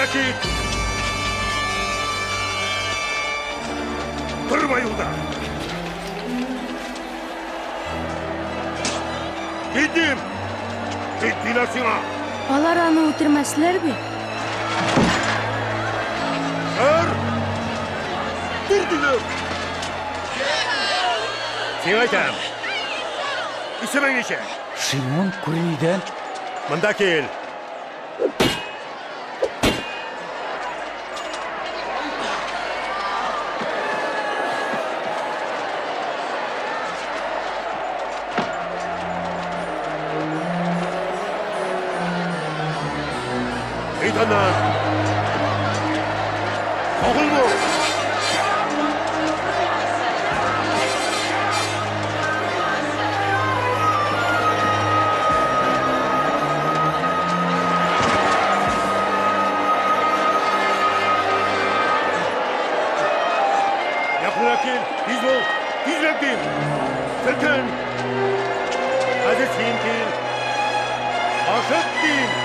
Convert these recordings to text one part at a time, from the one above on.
Тизрәк кит! Торма юлда! Кит дим! Кит диләр сиңа! Алар аны үтермәсләр бит. Тор! Тор диләр! Сиңа әйтәм! Исемең ничек? Шимун Күренидән. Монда кил! Кит аннан! Кагылма! Якынрак кил, тиз бул, тизрәк дим. Селкен. Хәзер син кил. Ашык дим.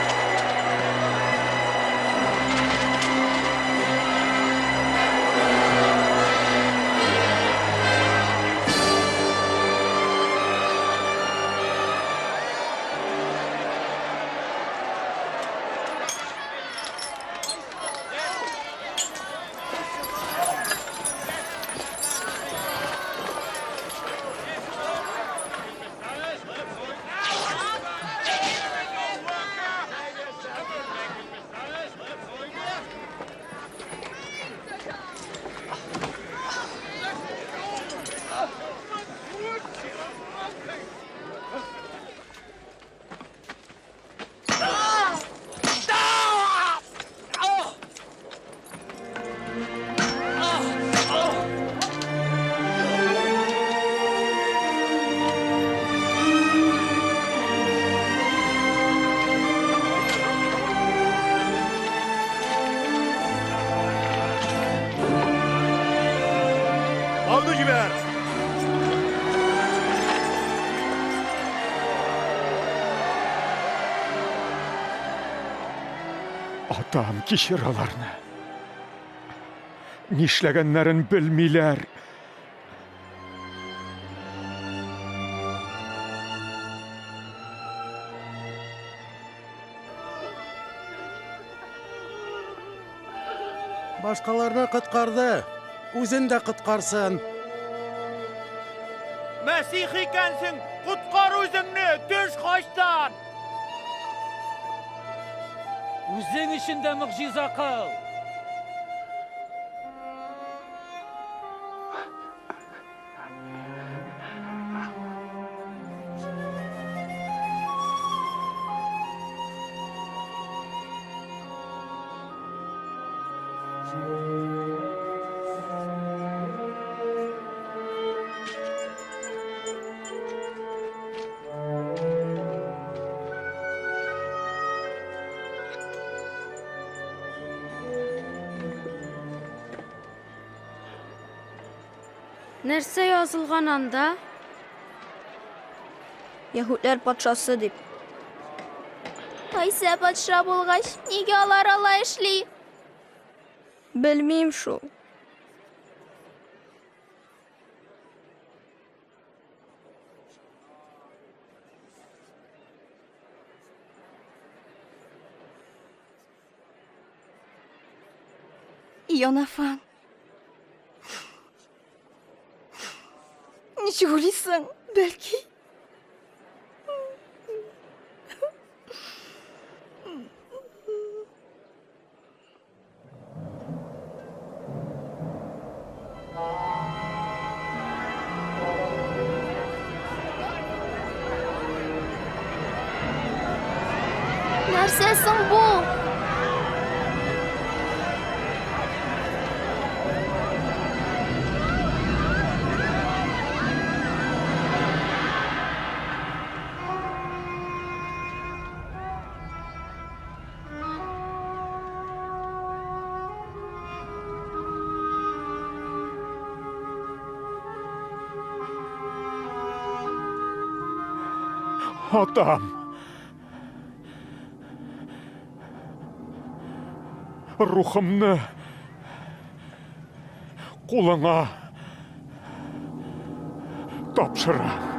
Алды җибәр! Атам, кичер аларны. Нишләгәннәрен белмиләр. Башкаларны коткарды, үзен дә коткарсын. Мәсих икәнсең, коткар үзеңне, төш хачтан! Үзең өчен дә могҗиза кыл! Нәрсә язылган анда? Яһүдләр патшасы дип. Гайсә патша булгач, нигә алар алай эшли? Белмим шул. Йонафан. Ничек уйлыйсың, бәлки? Нәрсә соң бу? Атам! Рухымны кулыңа тапшырам.